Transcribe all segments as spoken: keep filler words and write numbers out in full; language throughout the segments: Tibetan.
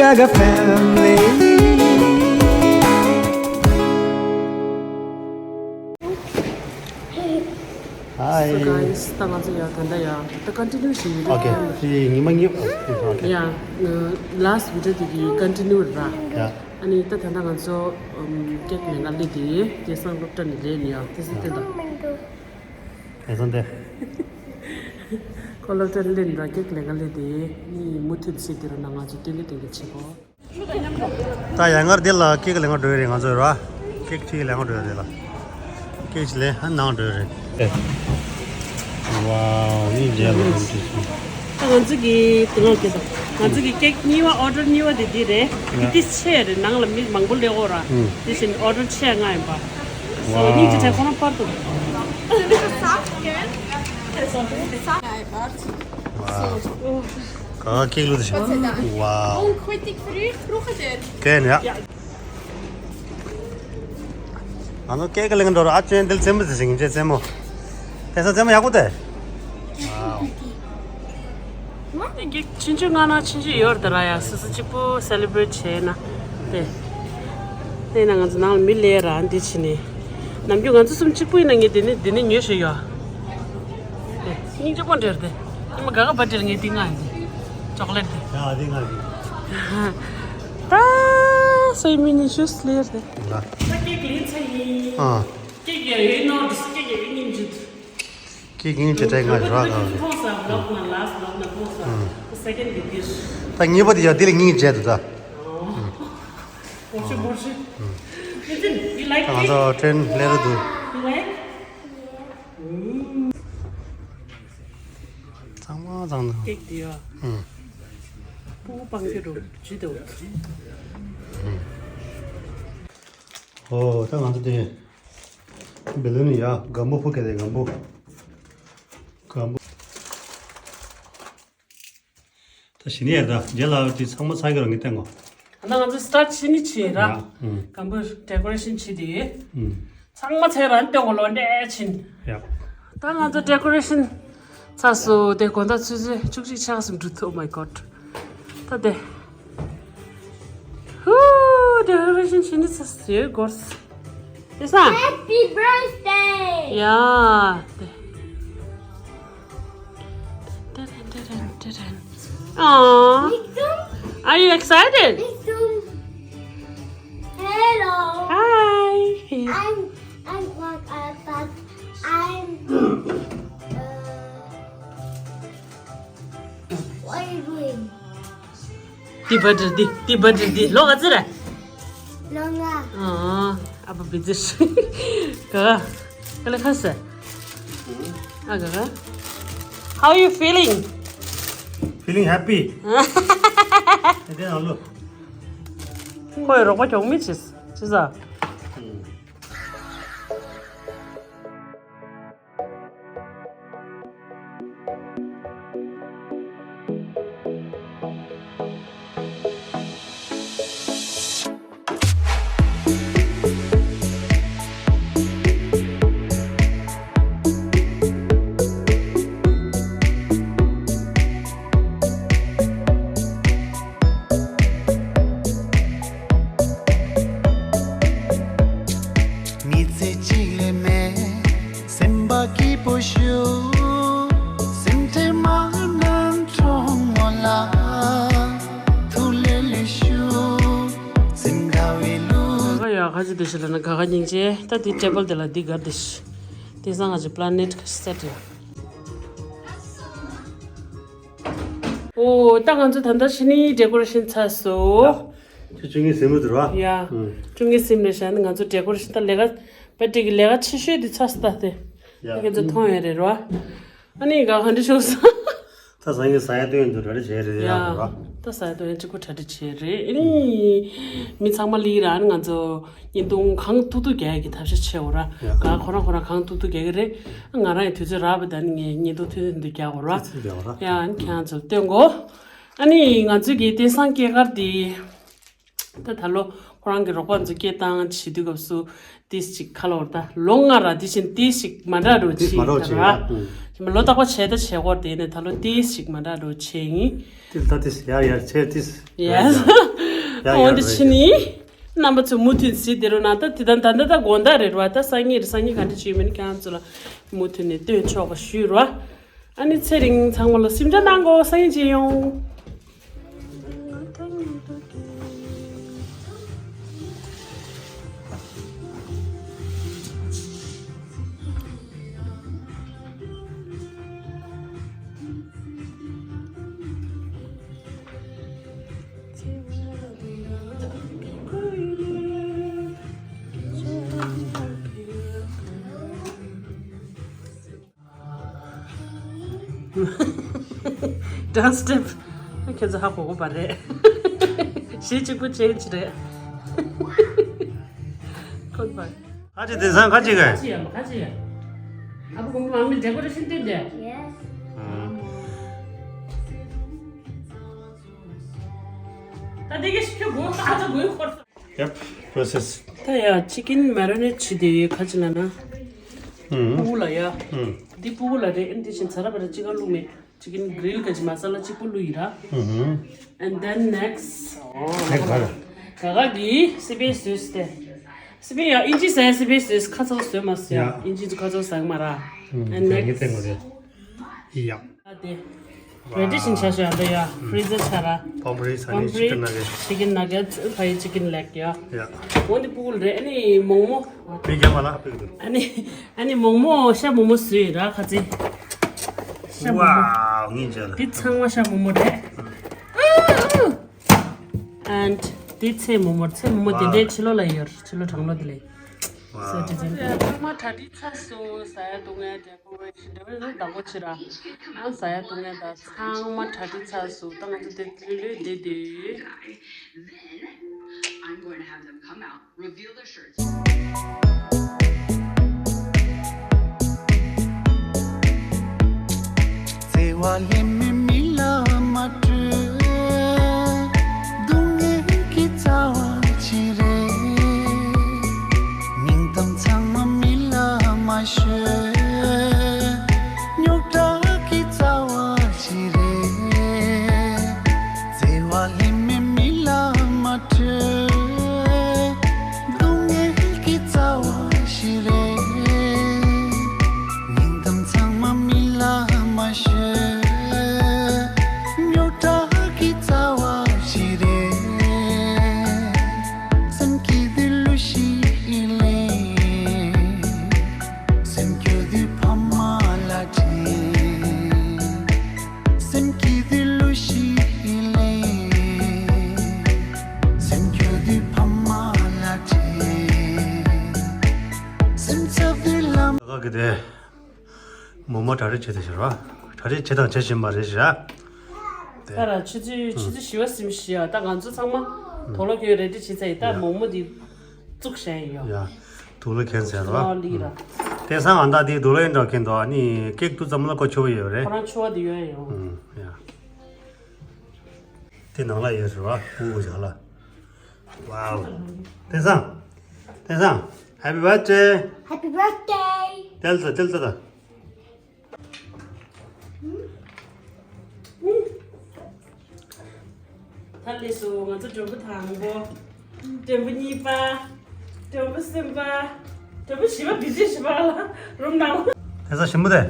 Like a family. Hi. So guys, ད་ང་ཚོ་ཡ་ད་ལྟ་ཡ་ད་continue་བྱེད་ཡོད། Okay. དེ་ཉི་མ་གཉིས། Okay. ཡ་last video་དེ་གི་continue་ར། Yeah. ཨ་ནི་ད་ད་ལྟ་ང་ཚོ་ཨམ་cake་ལེན་ག་སླེབས་དེ་དེང་སང་སློབ་གྲྭ་ནས་ལེན་ཡ་དེ་སྲིད་དེ་ད། དེང་སང་དེ། ཁོ་སློབ་གྲྭ་ལེན་ར་cake་ལེན་ག་སླེབས་དེ་ནི་མུ་མཐུད་སྲིད་དེ་ར་ན་ང་ཚོ་སྟོན་གི་སྟོན་གི་བྱེད་གོ། ད་ཡང་སྔར་འདི་ལ་cake་ལེན་ག་འགྲོ་ཡི་རེད་ང་ཚོ་ར། cake་ཅིག་ལེན་ག་འགྲོ་ཡི་རེད་ལ། cake་ཅིག་ལེན་ཧ་ནང་འགྲོ་ཡི་རེད། ཨེ། Wow, ནི་རྒྱལ་ལ་རང་ཅིག་སོང་། ད་ང་ཚོ་གི་དེ་ལོག་གི་ད། ང་ཚོ་གི་cake་གཉིས་པ་order་གཉིས་པ་དེ་འདི་རེད། ཡ། འདི་ཆེ་རེད་ནང་ལ་མི་མང་པོ་སླེབས་འོ་ར། ཨུམ། དེ་བཞིན་order་ཆེ་ལྔ་ཡིན་པ། So wow. སྙིང་རྗེ་ཆེ་ཁོ་རང་པར་དུ། Wow. ག་cake་ལོ་དེ་ཤ། Wow. གན་ཡ། ང་ཚོ་cake་ལེན་འགྲོ་ར་ཨ་ཅེ་འདིལ་རྩེད་མོ་དེ་ཞིག་ཡིན་ཅེ་རྩེད་མོ། དེ་ས་རྩེད་མོ་ཡག་པོ་དེ། Wow. དེ་གི་ཆུང་ཆུང་ང་ན་ཆུང་ཆུང་ཡོད་དེ་ར་ཡ་སོ་སོ་གཅིག་པུ་celebrate་བྱས་ན། དེ། དེ་ན་ང་ཚོ་ནང་ལ་མི་ལས་ར་འདི་ཕྱི་ནས། ནམ་རྒྱུན་ང་ཚོ་གསུམ་གཅིག་པུ་ཡིན་ན་ངས་དེ་ནས་དེ་ནས་ཉོས་ཤོད་ཡོད། དེ་སྙིང་རྗེ་པོ་འདྲེར་དེ། ཉི་མ་ག་ག་བ་འདྲེར་ངས་དེ་ང་ཡིན་དེ། ཅོག་ལེ་ཊི་དེ། ཡ་དེ་ང་ཡིན། ད་སོའི་མི་ནི་ཤུས་ལེར་དེ། ད་ཀེག་ལེན་ཚ་ཡིན། ཨ། ཀེག་ཡ་ཡོད་ནོ་ཀེག་ཡ་ཡོད་ཉིན་འཇུ། ཀེག་ཡིན་ཅེ་ཏྲེ་ང་ར་ག་རེ། མཐོང་ས་བློག་ན་ལ་སི་བློག་ན་མཐོང་ས། ཨུམ། སེ་ཀེན་ཌི་དེ་དེ། ད་ངེས་པ་དེ་ཡ་དེ་ལ་ངེས་བྱས་འདུག་ད། ཨོ། ཨོ་ཤི་བོར་ཤི། ཨུམ། ད་ང་ཚོ་ཊྲེན་སླེབས་རེད་འདུག་ཚང་མ་ཚང་འདུག་ཀེག་དེ་ཡ། ཨུམ། སྤུ་གུ་སྤང་གི་རུ་ཇི་འདུག་ཨུམ། ཨོ་ད་ང་ཚོ་དེ། བེ་ལུན་ཡ་སྒམ་པོ་ཕུ་ག་དེ་སྒམ་པོ། སྒམ་པོ། ད་ཞི་ནི་ཡ་ད་རྗེས་ལ་དེ་ཚང་མ་ཚང་གི་རང་གི་སྟེང་ངོ་། ད་ང་ཚོ་སི་ཊར་ཊི་བྱེད་ནི་བྱེད་ར། ཡ། ཨུམ། སྒམ་པོ་ཌེ་ཀོ་རེ་ཤན་བྱེད་དེ། ཨུམ། ཚང་མ་ཚང་རང་སྟེང་ངོ་ལོ་འདྲེ་ཕྱིན། ཡ། ད་ང་ཚོ་ཌེ་ཀོ་རེ་ཤན་ཚར་སོང་དེ་དགོང་དག་ཆུ་ཚོད་བཅུ་གཅིག་ཕྱེད་ཀ་ཙམ་འགྲོ་ཐུབ། Oh my God. ད་དེ། ཧུ། ཌེ་ཀོ་རེ་ཤན་བྱེད་ནི་ཚར་སོང་གོ། དེ་སང་། Happy birthday. ཡ། དེ། Aww. Are you excited? Hello. Hi. I'm I'm not uh, but I'm uh, what are you doing? དེ་བ་དྲི་དེ་དེ་བ་དྲི་དེ་ལོ་ག་ཚོད་རེད། ལོ་ལྔ། ཨ་ཨ་ཨ་ཕ་བི་ཛི་ཤི། ག་ག་ལ་ཁ་ས། ཨ་ག་ག How you feeling? Feeling happy. དེ་ཨ་ལོ། ཁོས་རོགས་པ་གྱོང་མི་བྱེད་བྱེད་ས། མི་ཚེ་གཅིག་ལས་མེད། སེམས་པ་སྐྱིད་པོ་ཞུ། སེམས་ཁྲལ་མ་གནང་གྲོགས་མོ་ལ། ཐུགས་ལས་ལས་ཞུ། སེམས་དགའ་བའི་གླུ། ག་ག་ཡ་ག་ཅི་དེ་ཞིག་ལ་ན་ག་ག་སྙིང་རྗེ། ད་དེ་ཊེ་བལ་དེ་ལ་འདི་གར་དེ་ཤི། དེང་སང་ང་ཚོ་པི་ལ་ནེཊ་སེ་ཊི་ཡ། ཨོ་ད་ང་ཚོ་ད་ལྟ་ཕྱི་ནས་ཌེ་ཀོ་རེ་ཤན་ཚར་སོང་། ཁྱོད་བཅུ་གཉིས་ཟིན་མི་འདུག་ར། ཡ། ཨུམ། བཅུ་གཉིས་ཟིན་ནས་ཤ་ནི་ང་ཚོ་ཌེ་ཀོ་རེ་ཤན་ད་ལས་ཀ་བེ་ཏྲི་གི་ལས་ཀ་ཆེ་ཤོས་དེ་ཚར་སོང་ད་དེ། ཡ། ད་ཁྱེད་ཚོ་མཐོང་ཡོད་རེད་ར། ཨ་ནི་ག་ག་འདྲ་ཤོག་ས། ད་ཟ་ཡི་ཟ་ཡ་སྟོན་འདུག་གྲ་སྒྲིག་བྱས་རེད་ཡ། ཡ་ར། ད་ཟ་ཡ་སྟོན་གཅིག་པུ་གྲ་སྒྲིག་བྱས་རེད། ཨ་ནི་མི་ཚང་མ་ལི་ར་ཨ་ནི་ང་ཚོ་བརྙན་ཐུང་གང་ཐུབ་ཐུབ་རྒྱག་ཡ་གི་ཐབས་ཤེས་བྱེད་འོ་ར། ཡ། ག་ཁོ་རང་ཁོ་རང་གང་ཐུབ་ཐུབ་རྒྱག་གི་རེད། ང་རང་ཡི་དུས་ཚོད་རག་པ་ད་ནི་ངས་བརྙན་ཐུང་ཐུང་ཐུང་འདུག་རྒྱག་འོ་ར། ཙི་ཙི་རྒྱག་འོ་ར། ཡ་ཨ་ནི་ཁྱེད་རང་ཚོ་སྟོན་གོ། ཨ་ནི་ང་ཚོ་གི་དེང་སང་སྐྱེས་སྐར་དེ། ད་ད་ལོ་ ཁོ་རང་གི་རོགས་པ་ཚོ་སྐད་བཏང་བྱེད་དུས་སྐབས་སུ་ཏིས་ཅིག་ཁ་ལོར་ད་ལོ་ལྔ་ར་དེ་བཞིན་ཏིས་ཅིག་མ་འདྲ་འགྲོ་ཏིས་ཅིག་མ་འདྲ་ད་བྱེད་ར། ཡ། ཨུ། ཞིམ་པ་ལོ་རྟག་པ་བྱས་ད་བྱས་སྐོར་དེ་ནས་ད་ལོ་ཏིས་ཅིག་མ་འདྲ་འགྲོ་བྱས་ཡིན། ཏིས་ད་ཏིས་ཡར་ཡར་བྱས་ཏིས། ཡ། ཡ་ཡ་འོན་ཏེ་ཕྱི་ནི། རྣམ་པ་ཚོ་མུ་མཐུད་གཟིགས་བསྡད་རོགས་གནང་། ད་དེ་ད་ད་ད་ད་དགོང་དག་རེད་བ། ད་སང་ཉིན་རེད། སང་ཉིན་ག་འདྲ་བྱེད་མིན་ཁྱེད་རང་ཚོ་ལ་མུ་མཐུད་ནས་སྟོན་ཆོག་པ་ཞུས་རོགས། ཨ་ནི་ཚེ་རིང་ཚང་མ་ལ་སེམས་ཁྲལ་གནང་གོ་སང་ཉིན་མཇལ་ཡོང་། Dance step ཁྱེད་ཚོ་ཧ་གོ་གོ་བ་རེད། གཞས་གཅིག་པུ་change རེད། ཁོ་པ། ཁ་ཅིག་དེང་སང་ཁ་ཅིག་ག་ཁ་ཅིག་ཡ་ཁ་ཅིག་ཡ། ཨ་བུ་གོང་མ་མི་decoration སྟོན་ཏེ། Yes. ད་དེ་ག་ཤི་ཁྱོད་གོ་ཨ་ད་གོ་ཁོར། Yep, process. ད་ཡ་chicken marinate བྱེད་དེ་ཡོད་ཁ་ཅིག་ལ་ན། ཧུམ། ཕྲུ་གུ་ལ་ཡ། ཧུམ། འདི་ཕྲུ་གུ་ལ་རེད། ཨེ་འདི་བཞིན་ཚ་ར་བ་ར་གཅིག་ག་བླུགས་མེད། Chicken grill ག་ཅིག་མ་ས་ལ་གཅིག་པུ་བླུགས་ཡིན་ར། ཧུམ་ཧུམ། And then next next ག་རེ། ག་ག་གི་སི་པན་ཟོས་ཏེ། སི་པན་ཡ་ཨིན་ཇི་ཟ་ཡ་སི་པན་ཟོས་ཁ་ཚ་བོ་ཟོས་མ་ཟོས་ཡ། ཡ། ཨིན་ཇི་ཚོ་ཁ་ཚ་བོ་ཟ་གི་མ་ར། ཧུམ། And next ཡ། ཨ་དེ། Ready བཞིན་བྱ་བྱ་འདི་ཡ། Freezer ཆ་ར། Pomfret ཨ་ནི་chicken nuggets. Chicken nuggets ཕ་ཡི་chicken leg ཡ། ཡ། འོ་འདི་ཕྲུ་གུ་ལ་རེད། ཨ་ནི་མོག་མོག་མི་རྒྱ་མ་ལ་ཕུག་འདུག་ཨ་ནི་ཨ་ནི་མོག་མོག་ཤ་མོག་མོག་ཟོས་ཡོད་ར་ཁ་ཚི། ཤ་མོག་མོག Wow ངིན་ཇ་ལ། འདི་ཚང་མ་ཤ་མོག་མོག་རེད། And འདི་ཚལ་མོག་མོག་ཚལ་མོག་མོག་དེ་འདྲའི་ཕྱི་ལོགས་ལ་ཡོད། ཕྱི་ལོགས་གྲང་ལོགས་དེ་ལ། Wow. So ཚང་མ་གྲ་སྒྲིག་ཚར་སོང་། ཟ་ཡ་འཐུང་ཡ་འདྲ་པོ་ཞིག་འདྲ་པོ་ཞིག་དང་པོ་ཕྱི་ར། ཨང་ཟ་ཡ་འཐུང་ཡ་དང་ཚང་མ་གྲ་སྒྲིག་ཚར་སོང་། ད་ང་ཚོ་དེ་ལྷོད་ལྷོད་བསྡད་དེ། Then I'm going to have them come out, reveal their shirts. བརྩེ་བ་ལྷད་མེད་མི་ལ་མ་སྤྲོད། སྡུག་བསྔལ་གྱི་རྩ་བ་ཅི་རེད། སྙིང་གཏམ་ཚང་མ་མི་ལ་མ་ཤོད། རྙོག་དྲ་གི་རྩ་བ་ཅི་རེད། བརྩེ་བ་ལྷད་མེད་མི་ལ་མ་སྤྲོད། སྡུག་བསྔལ་གྱི་རྩ་བ་ཞིག་རེད། སྙིང་གཏམ་ཚང་མ་མི་ལ་མ་ཤོད། རྙོག་དྲ་གི་རྩ་བ་ཞིག་རེད། སེམས་སྐྱིད་དུས་ལུས་ཤིག་ལེན། སེམས་སྐྱོ་དུས་ཕ་མ་ལ་དྲན། སེམས་སྐྱིད་དུས་ལུས་ཤིག་ལེན། སེམས་སྐྱོ་དུས་ཕ་མ་ལ་དྲན། སེམས་འཚབ་དུས་ལམ། ད་ག་གི་དེ། མོག་མོག་གྲ་སྒྲིག་བྱེད་དེ་ཤི་ར། གྲ་སྒྲིག་བྱེད་དང་བྱེད་བཞིན་པ་རེད་ཤི་ར། ད་ར་ཆུ་ཚོད་ཆུ་ཚོད་བཞི་པ་ཟིན་ཤི་ཡ། ད་ང་ཚོ་ཚང་མ་དོ་ལོ་ཁྱོད་རེ་ཌི་བྱེད་ཚར་ཡིན། ད་ཡ། མོག་མོག་དེ་བཙུགས་བཞག་ཡིན་ཡོ། ཡ། དུག་ལོག་ཁྱེར་ཚར་ར། ལོ་ལི་ར། དེང་སང་ང་ད་དེ་དུག་ལོག་ཡིན་འགྲོ་མཁན་འདུག་ཨ་ནི་ཀེག་ཏུ་ཙམ་ལ་ཁོ་ཆུ་བ་ཡོད་རེད། ཁོ་རང་ཆུ་བ་དེ་ཡོད་ཡོ། ཨུམ། ཡ། དེ་ནང་ལ་ཡོད་ཟེར་བ། ཧུ་ཧུ་བཞག་ལ། Wow. དེང་སང་། དེང་སང་། Happy birthday. Happy birthday. དལ་ཚ་དལ་ཚ་ད། ད་ལས་སུ་ང་ཚོ་མགྲོན་པོ་དང་པོ། མགྲོན་པོ་གཉིས་པ། མགྲོན་པོ་གསུམ་པ། མགྲོན་པོ་བཞི་པ་བི་ཇི་བཞི་པ་ལ་རུམ་ནང་། དེ་ཚོ་ཞིམ་པོ་དེ།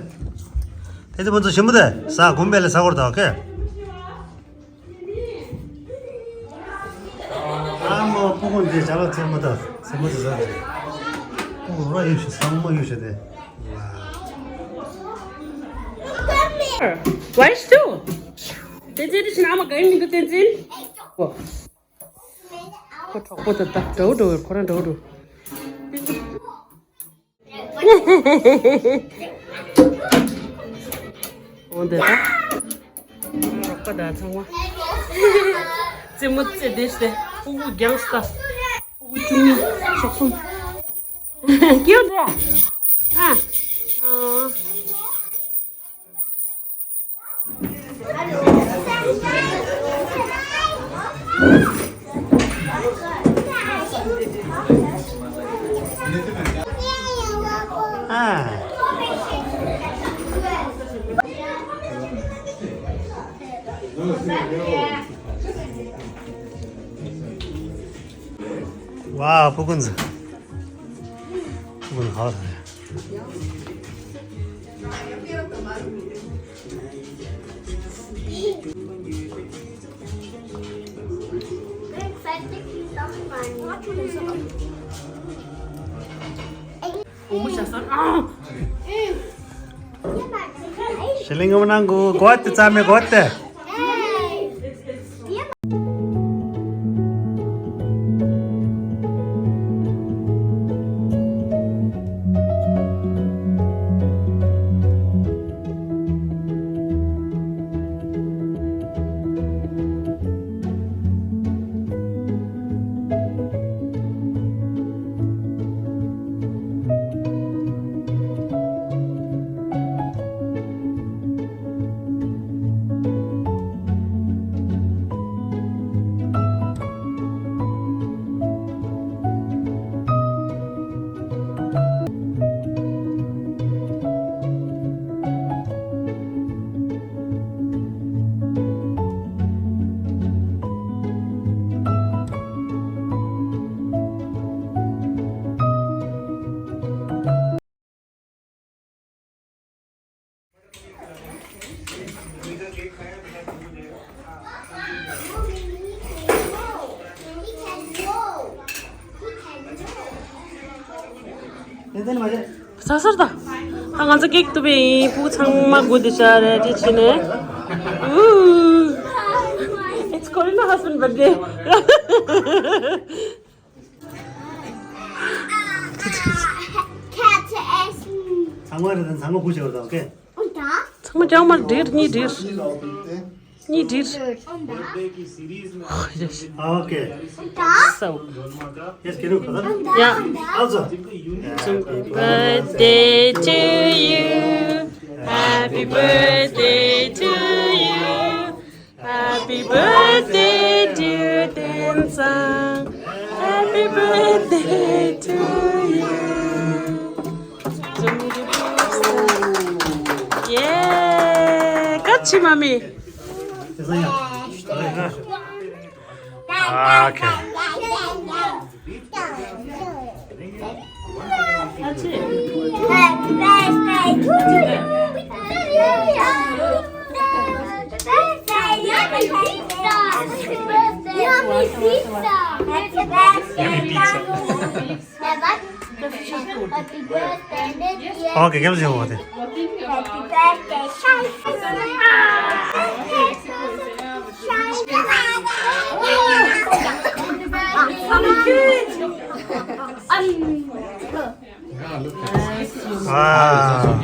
དེ་ཚོ་ཕུན་ཚོགས་ཞིམ་པོ་དེ། ས་གུམ་པའི་ལ་ས་གོར་དང་ཨོ་ཁེ། ཨ་མ་ཕྲུ་གུ་འདི་ཅ་ལག་ཚེ་མ་ད་ཚེ་མ་ད་ཟ་དེ། ཕྲུ་གུ་རོ་ཡོད་ཤི་ས་མ་ཡོད་ཤི་དེ། Why still? བསྟན་འཛིན་དེ་ཕྱིན་ཨ་མ་ག་ཡིན་མི་འདུག་བསྟན་འཛིན། ཁོ་གྲོགས་པོ་དང་ད་འདྲ་བོ་འགྲོ་བའི་ཁོ་རང་འདྲ་བོ་འགྲོ། འོ་འདི་ད། རོགས་པ་དང་ཚང་མ། རྩེད་མོ་རྩེ་བསྡད་ཤག་ཕྲུ་གུ་རྒྱང་ས། ཕྲུ་གུ་བཅུ་གཉིས་ཤོག་གསུམ། སྐྱིད་འདུག་ཨ། ཨ། ཝའོ། ཕུ་ཀུན་ཟི། ཕུ་ཀུན་ཧ་ལ། ཞི་ལིང་ངམ་ནང་གོ་གོ་ཏི་ཙམ་མེ་གོ་ཏི། ཟ་ཟར་ད། ད་ང་ཚོ་ཀེག་གཏུབ་པ་ཡིན། ཕྲུ་གུ་ཚང་མ་སྒུག་བསྡད་ཤག་རེད་དེ་བྱས་ནས། Ooh, it's Corina husband birthday. ཚང་མ་རེད་དང་ཚང་མ་སྒུག་བྱས་པ་དང་ཨོ་ཀེ། ཚང་མ་རྐྱང་མར་སྒྲིལ། གཉིས་སྒྲིལ། གཉིས་སྒྲིལ། ཨོ་ཀེ། So. Yes, can you? Yeah. Also. Happy birthday to you. Happy birthday to you. Happy birthday, dear Tensang. Happy birthday to you. Yeah, catchy, mommy. Okay. Happy birthday to you. Happy birthday, yummy pizza. Yummy pizza. Happy birthday, yummy pizza. Happy birthday, Lydia. Okay, give us your water. Happy birthday, Shai. Wow.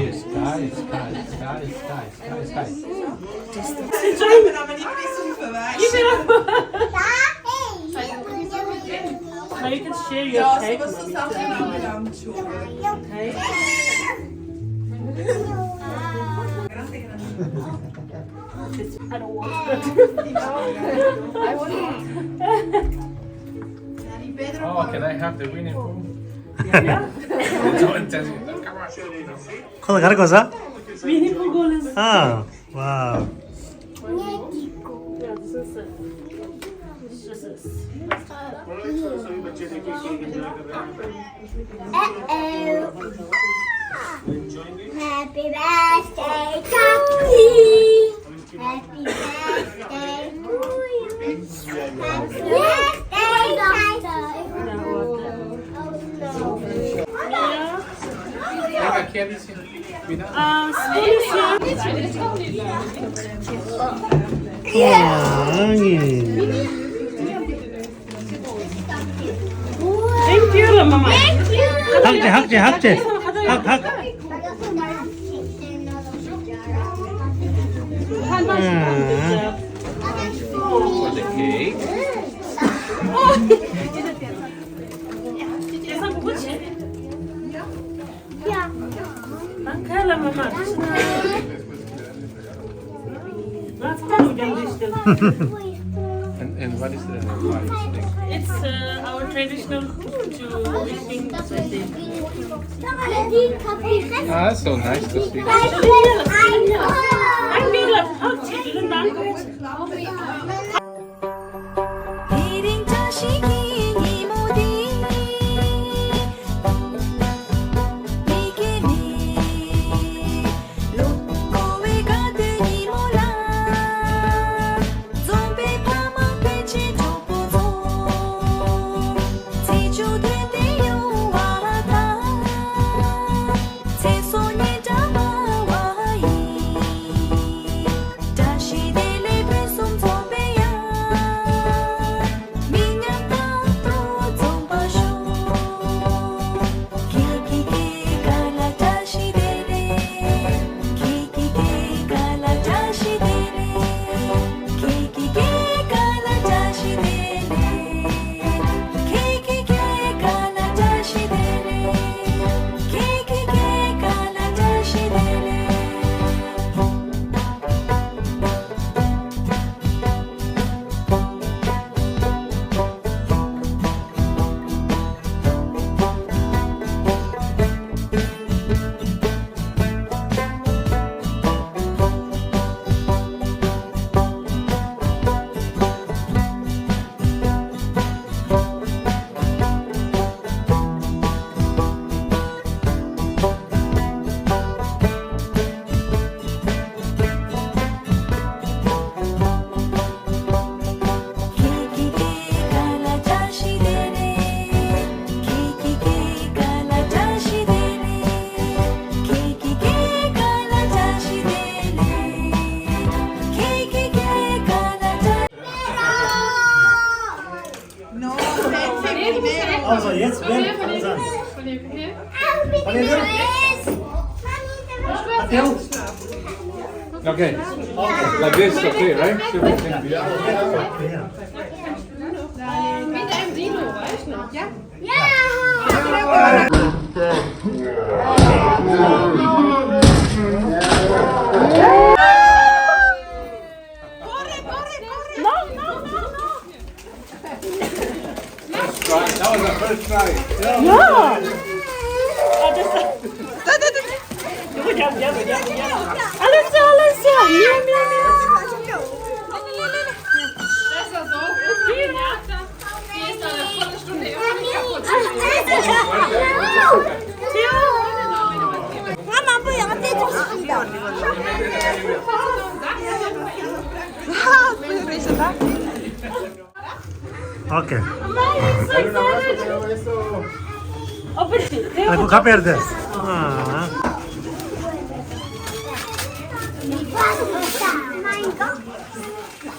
Now you can share your cake. Okay. I don't want to. I want to. Oh, can I have the Winnie Pooh? Yeah. ཁོ་ལ་ག་རེ་གོ་ས། Winnie Pooh གོ་ལེ། ཨ། Wow. Yeah, this is it. This is Uh-oh. Happy birthday, Chucky. Happy birthday to you. Happy birthday, Chucky. Oh, no. Uh, spoon is here. Thank you, Mama. Thank you. ཧག་ཅེ་ཧག་ཅེ་ཧག་ཅེ། ཧག་ཧག། For the cake. And, and What is the, what is the It's uh, our traditional food to wishing birthday. Ah, so nice to see. Also, jetzt wird. Okay. Like this, okay, right? So we can be. Mit einem Dino, weißt du? Ja. First try. That was the first try. Yeah. Alessia, Alessia. Miau, miau, miau. Das ist so viel, ja. Die ist eine Viertelstunde immer nicht kaputt. Okay. Aku kabar deh. Ah.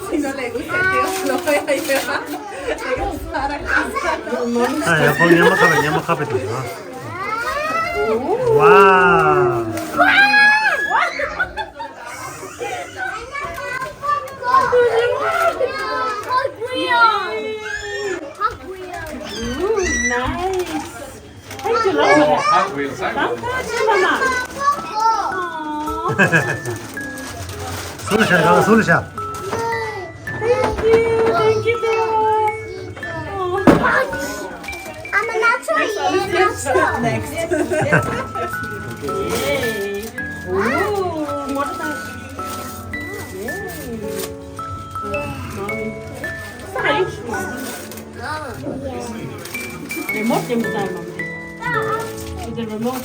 Si no le gusta, tío, lo voy a llevar. Para casa. Ah, ya, pues, ya me acabé, ya me acabé, tío. Wow. Ooh, nice. Thank you, Lord. Oh, Hot Wheels, Hot Wheels. Danke schön, Mama. Thank you, thank you, dear. Oh. I'm a natural, yeah, natural. Next. Yay. Ooh, motorcycle. Yay. Mommy. Sorry. Remote dem sein, Mama. With the remote.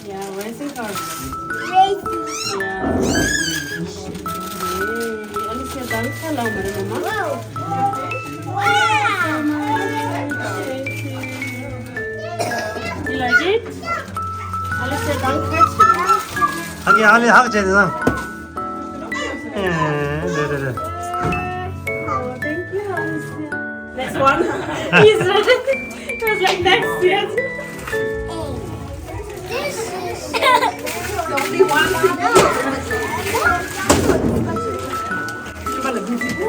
Yeah, racing car. Racing. Yeah. Yay. Alicia, danke, Mama. Wow. Wow. Thank you. You like it? Alicia, danke. Okay, alle hak jene na. Eh, re, re, re. Oh, thank you, Alicia. Next one. He's ready. It was like next, yes. This is only one.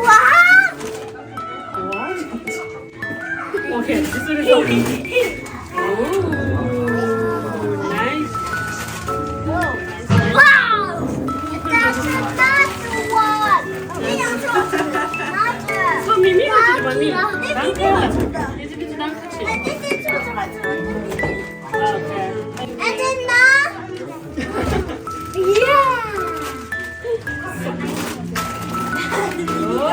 Wow. What? Okay, this one is okay. Ooh, nice. Wow! That's a nice one! That's a nice one. So, me Danke. Bitte, bitte, danke schön. Okay. And then now. Yeah. Oh,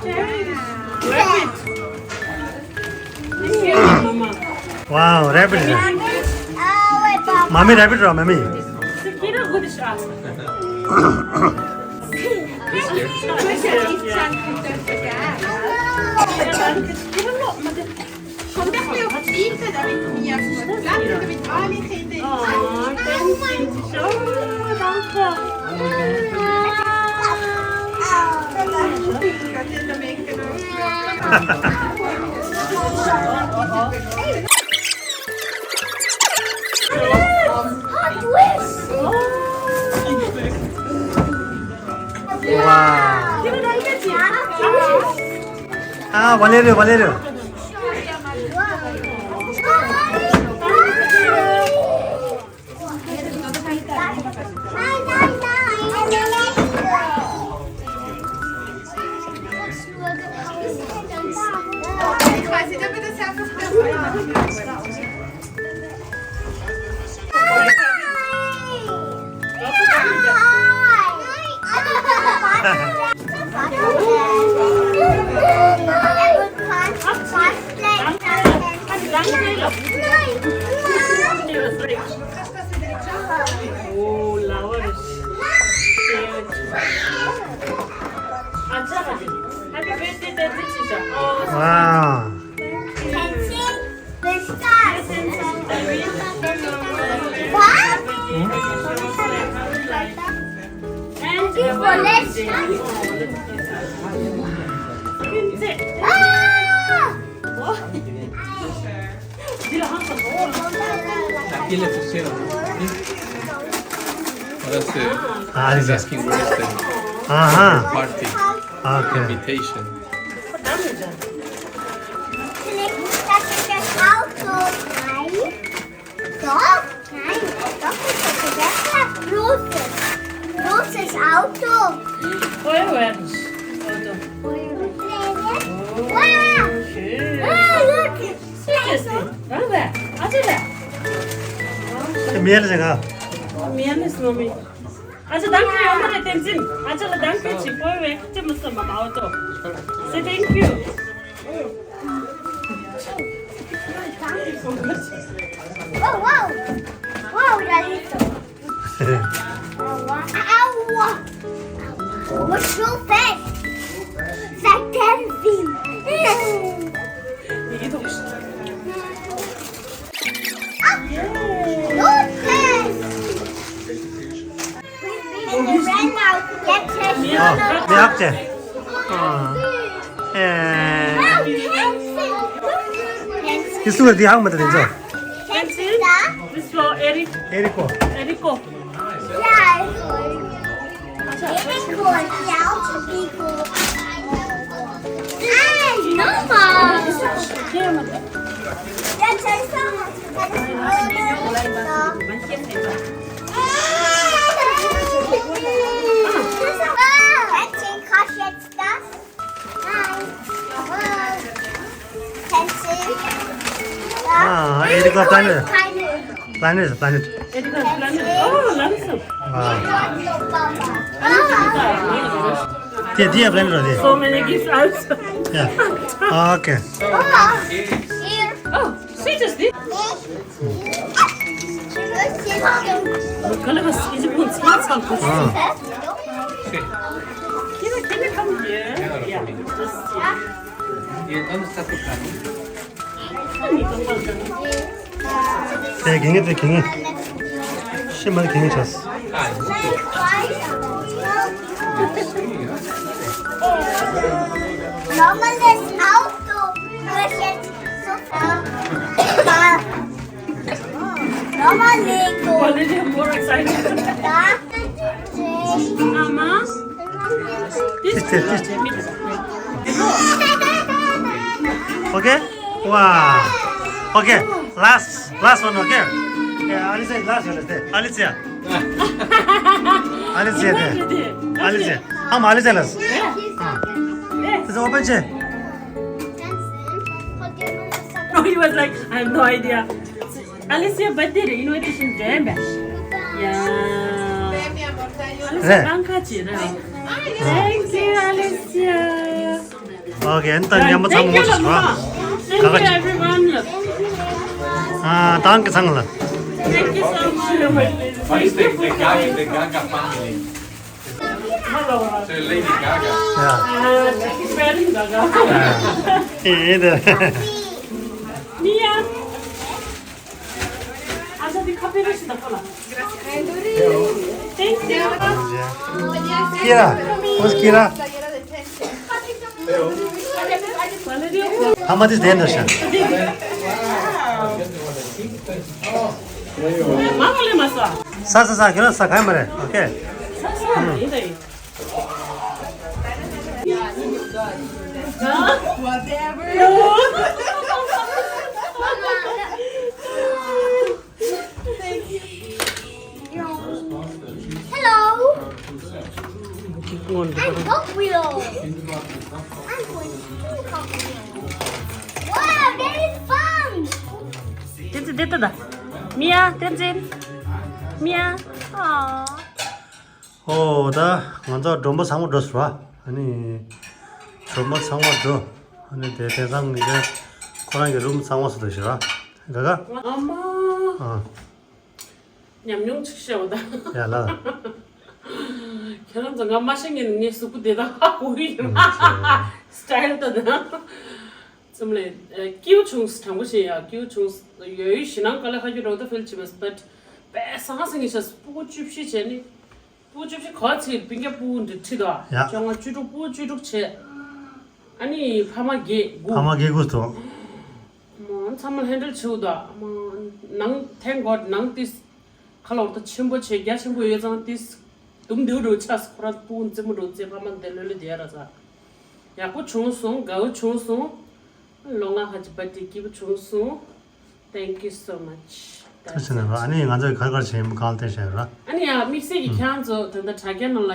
cherries. Rabbit. Wow, rabbit. Mommy, rabbit, mommy. Oh, thank you. Oh, danke. Wow. Ah, Valerio, Valerio. Oh, Lawrence. Happy birthday, Tenzin. Oh, wow. Tenzin, the stars. What? And this one, let's Ah! Aqui ele assistiu. Parece. Ah, he's asking where is the Aha. Party Okay. Invitation. Doch, nein, doch nicht so viel. Das war Roses. Roses Auto. Feuerwehrauto. Wow. Schön. Ah, look. Schön ist die. Danke. Also da. Mir ist egal. Mir ist nur mit. Also danke, Junge, Tenzin. Also danke, Chipoe, Chimusa, Mama Auto. Say thank you. Oh, wow. Wow, Lalito. Aua. What's your face? Like dancing. Ah, look this. ཨ། མི་ཧག་ཅེ། ཨ། ཨེ། ཁྱེད་སུ་ལ་འདི་ཧག་མ་ད་དེ་ཚོ། Pencil. This for Eric. Erico. Erico. Yeah, Erico. Erico, yeah, Erico. Hey, no, Mom. Ah, Erica planet. Planet, planet. Erica planet. Oh, langsam. Wow. Dia, dia planet dia. So many gifts also. Yeah. Okay. Oh, sweet is this. Color was is it good? It's all good. Ah. Can I, can I come here? Yeah, just here. དེ་གིན་དེ་གིན། ཤི་མར་གིན་ཆས། Normal is out to Russian. Normal is Valeria more excited. Mama. This is Okay? Wow. Okay. Last, last one, okay? Yeah, Alicia, last one is there. Alicia. Alicia there. Alicia. Come, Alicia, last. Yeah. Ah. It's open chair. He was like, "I have no idea." Alicia birthday རེད། Invitation འདྲེན་པས། Yeah. རེད། Alicia གང་ཁ་ཅི་རེད། Thank you, Alicia. Okay, ཨན་ད་མཉམ་པོ་ཚང་མ་ཞིག་ར། Thank you, everyone. ཨ་ཏང་གི་ཚང་ལ། Thank you so much. What is the, the Gaga, the Gaga family? So Lady Gaga. Yeah. Uh, Lady Gaga. Yeah. Mia. Thank you. Kira, who's Kira? How much is the end of? Sa, sa, sa, kira, sa, kamera. Okay. Hello. I'm Cartwheel. I'm going to do Cartwheel. Wow, that is fun. Tenzin, tenzin. Mia, tenzin. Mia. Aww. ཨོ་ད་ང་ཚོ་མགྲོན་པོ་ཚང་མ་འགྲོ་ཟེར་བ། ཨ་ནི་མགྲོན་པོ་ཚང་མ་འགྲོ། ཨ་ནི་དེ་དེང་སང་གི་ཁོ་རང་གི་རུམ་གཙང་མ་བཟོ་འདུག་ཟེར་བ། ད་ད། ཨ་མ། ཨ། ཉམས་མྱོང་ཅིག་བཤད་འོ་ད། ཡ་ལ། ཁྱེད་རང་ཚོ་ང་མ་ཤེས་ངེས་ངའི་གཟུགས་པོ་དེ་དག་ཧ་གོ་གི་ཡོད། ཨ་ནི་ཁྱེད། སི་ཊའིལ་ད་ད། ཙམ་ལས་སྐྱིད་པོ་བྱུང་། དྲང་པོ་བཤད་ཡ་སྐྱིད་པོ་བྱུང་། ཡོད་ཡོད་ཞེད་སྣང་དཀའ་ལས་ཁག་རྒྱུ་རོགས་ད་ཕིལ་བྱེད་མ་སི་བཊ་པས་སང་སང་གི་ཤ་སྤུ་གུ་བཅུ་བཞི་བྱས་ནི། སྤུ་གུ་བཅུ་བཞི་ག་ཚིག་སྤུན་ཀྱག་སྤུ་གུ་འདི་ཁྲིད་དོ། ཡ། བཅོ་ལྔ་བཅུ་དྲུག་སྤུ་གུ་བཅུ་དྲུག་བྱས། ཨ་ནི་ཕ་མ་བརྒྱད་དགུ། ཕ་མ་བརྒྱད་དགུ་འདུག་མོ་ཚང་མ་ཧེན་ཌལ་བྱེད་དོ། མོ་ནང་thank God ནང་ཏིས་ཁ་ལོག་ཏུ་ཆེན་པོ་བྱས་རྒྱ་ཆེན་པོ་ཡོད་ཙང་ཏིས་དུམ་འདེའུ་འགྲོ་ཆགས། ཁོ་རང་སྤུ་གུ་རྩེད་མོ་འགྲོ་རྩེ། ཕ་མ་འདི་ལོས་ལོས་བསྡད་ཡ་ར་ཚ། ཡག་པོ་བྱུང་སོང་། དགའ་བོ་བྱུང་སོང་། ལོ་ལྔ་ཧ་ཅི་པར་ཊི་སྐྱིད་པོ་བྱུང་སོང་། Thank you so much. ཐུགས་རྗེ་གནང་། ཨ་ནི་ང་ཚོས་ག་རེ་ག་རེ་བྱས་ཡིན་པ་གང་བསྟན་བཤད་ཡོད་ར། ཨ་ནི་ཡ་དམིགས་བསལ་གྱི་ཁྱེད་རང་ཚོ་ད་ལྟ་དྲ་རྒྱ་ནང་ལ་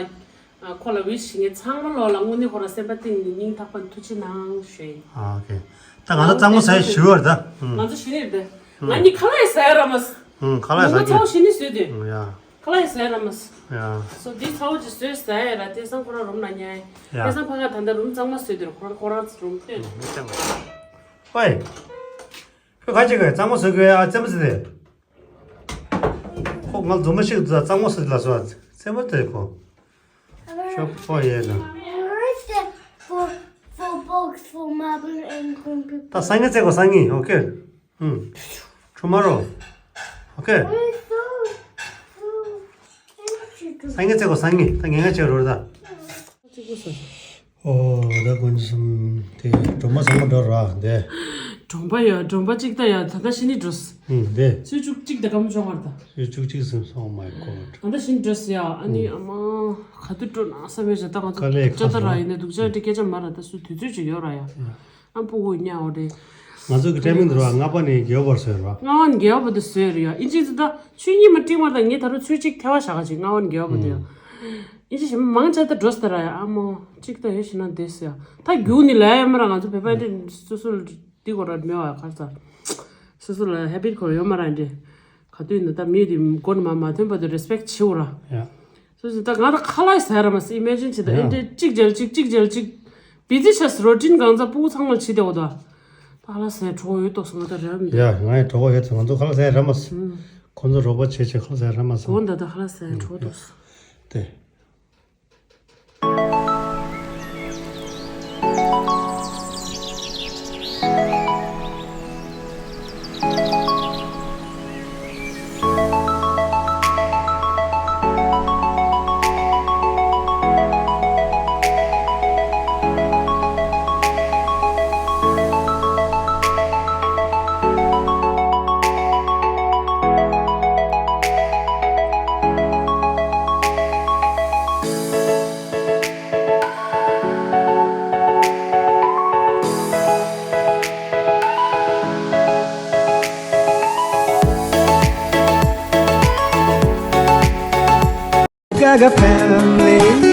ཁོ་ལ་ཝིཤ་བྱེད་མཁན་ཚང་མ་ལོ་ལ་དངོས་གནས་ཁོ་ར་སེམས་པ་གཏིང་ནས་སྙིང་ཐག་པ་ནས་ཐུགས་རྗེ་གནང་ཞུ་ཡིན། ཨ་ཨོ་ཁེ། ད་ང་ཚོ་གཙང་མ་ཟ་ཡི་ཞུ་བར་ད། ང་ཚོ་ཞི་ནི་རེད། ང་གཉིས་ཁ་ལག་ཡི་ཟ་ཡ་ར་མ་ཟ། ཁ་ལག་ཡི་ཟ་རྒྱུ། ཚ་བོ་ཞི་ནི་བཟོས་དུས། ཡ། ཁ་ལག་ཡི་ཟ་ཡ་ར་མ་ཟ། ཡ། སོ་འདི་ཚ་བོ་ཅིག་བཟོས་ཟ་ཡ་ར། དེང་སང་ཁོ་ར་རུམ་ན་ཉལ་ཡ། ཡ། དེང་སང་ཕ་ག་ད་ལྟ་རུམ་གཙང་མ་བཟོས་དུས་ཁོ་ར་ཁོ་རང་རུམ་སྟོན། ཨོའི། ཁོས་ག་ཅིག་གི་གཙང་མ་བཟོ་དགོས་ཨ། རྩེད་མོ་རྩེ་དེ། ཁོ་ང་རྫུན་མ་ཞིག་རྩེད་མོ་རྩེ་ལ་སོ་རྩེད་མོ་རྩེ་ཁོ། ཤོག་ཁོ་ཡས་ན། Where's the four, four box for marble and computer? ད་སང་ཉིན་རྩེ་གོ་སང་ཉིན། ཨོ་ཁེ། ཧུམ། Tomorrow. ཨོ་ཁེ། Where's the, the, the computer? སང་ཉིན་རྩེ་གོ་སང་ཉིན། ད་ངན་ངག་བྱེད་རོགས་ད། ཨོ་ད་དཀོན་མཆོག་གསུམ། དེ་གྲོང་པ་ཚང་མ་འགྲོ་ར་དེ། གྲོང་པ་ཡ་གྲོང་པ་གཅིག་ད་ཡ་ད་ལྟ་ཕྱི་ནས་འགྲོ། ཨུམ་དེ། ཚོས་བཅུ་གཅིག་ད་གམ་བྱུང་བར་ད། ཚོས་བཅུ་གཅིག་ཟིན་སོང་། Oh my God. ད་ལྟ་ཕྱི་ནས་འགྲོ་ཟེར་ཡ། ཨ་ནི་ཨ་མ་ག་དུས་འགྲོ་ན་བསམ་པའི་བྱ་ད་ང་ཚོ་དཀའ་ལས་ཁག་སོང་། ད་ར་ཡིན་ན་སྡུག་ཅག་དེ་སྐད་ཆ་མ་ར་ད་སུ་དུས་ཚོད་ཅིག་ཡོད་ར་ཡ། ཨ་སྤུ་གུ་ཉལ་འོ་རེད། ང་ཚོ་གི་ཊའི་མིང་དུ་ར་ལྔ་པ་ནས་བརྒྱད་པ་བར་བཟོས་ར། ལྔ་པ་ནས་བརྒྱད་པ་དུ་བཟོས་ར་ཡ། ཨིན་ཇི་ཚོ་ད་ཆུ་གཉིས་མ་སྤྲིང་བར་ད་ངས་ད་རུང་ཚོས་གཅིག་ཐལ་བ་བཞག་ག་ཅིག་ལྔ་པ་ནས་བརྒྱད་པ་དུ་ཡ། ཨིན་ཇི་ཞིམ་མང་ཆེ་ད་འགྲོ་སྟེ་ར་ཡ། ཨ་མོ་གཅིག་ད་ཡོད་ཤི་ན་འདེས་ཡ། ད་རྒྱུག་ནི་ལ་ཡ་མ་ར། ང་ཚོ་བོད་པ་འདི་སོ་སོ་ལ་འདི་གོ་ར་མེད་བ་གར་ཚ། སོ་སོ་ལ་ཧེ་བིཊ་གོ་ར་ཡོད་མ་ར་འདི། ག་དུས་ནི་ད་མི་དེ་མགོ་ནི་མ་མ་ཐོན་པ་དུ་རེ་སི་པེག་བྱེད་འོ་ར། ཡ། སོ་སོ་ད་ང་ད་ཁ་ལག་ཟ་ཡ་ར་མ་ཟ། ཨི་མེ་ཇིན་བྱེད་ད། ཡ། ཨེ་འདྲེ་གཅིག་རྒྱལ་གཅིག་གཅིག་རྒྱལ་གཅིག་བི་ཛི་ཆགས་སོང་། རོ་ཊིན་གང་ཚ་སྤུ་གུ་ཚང་མ་ལ་བྱེད་དེ་འོ་ད། ད་ཁ་ལག་ཟ་ཡ་གྲོགས་ཡོད་དོགས་སོང་ང་ད་ར་མི་འདུག་ཡ་ང་ཡི་གྲོགས་ཡོད་ཚོ་ང་ཚོ་ཁ་ལག་ཟ་ཡ་ར་མ་ཟ། ཁོ་ཚོ་རོགས་པ་བྱེད་བྱེད་ཁ་ལག་ཟ་ཡ་ར་མ་ཟ། གོ་ད་ད་ཁ་ལག་ཟ་ཡ་གྲོགས་དོགས་སོང་། དེ། Gaga family.